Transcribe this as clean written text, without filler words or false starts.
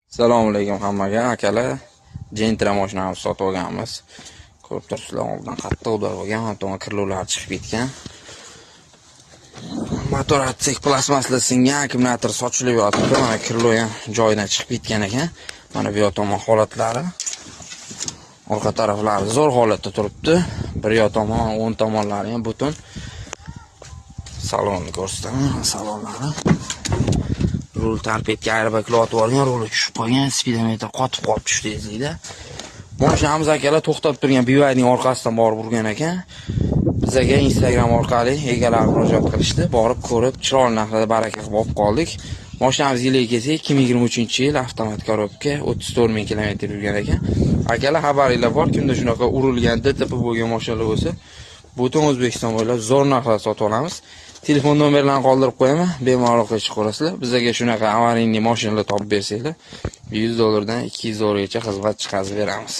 Assalomu alaykum hammaga, akalar. Gentra mashinamizni sotib olganmiz. Ko'rib turibsizlar, oldin qattiq удар bo'lgan, hatto крыло lari chiqib ketgan. Motor отсек plastmasla singan, akkumulyator sochilib yotibdi. Mana, крыло ham joyidan chiqib ketgan ekan. Mana bu yoq tomon holatlari. Orqa taraflari zo'r holatda turibdi. Bir yoq tomon, o'ng tomonlari ham butun. Salonni ko'rsataman, salonlari. Rul торпедка, airbaglar otib yuborgan, ruli tushib qolgan, spidometr qotib qolib tushdi tezlikda. Mashinamiz, akalar, to'xtab turgan BYDning orqasidan borib urgan ekan. Bizaga Instagram orqali egalari murojaat qilishdi. Borib ko'rib, chiroyli narxlarda baraka qilib olib qoldik. Mashinamiz yiliga kelsak, 2023-yil, avtomat коробка, 34 ming kilometr yurgan ekan. Akalar, xabaringlar bor, kimda shunaqa urilgan, DTP bo'lgan mashinalar bo'lsa, butun O'zbekiston bo'ylab zo'r narxlarda sotib olamiz. Telefon nomerlarini qoldirib qo'yaman, bemalol aloqaga chiqaverasizlar. Bizaga shunaqa аварийный mashinalar topib bersanglar, 100 dollardan 200 dollargacha xizmat chiqazib beramiz.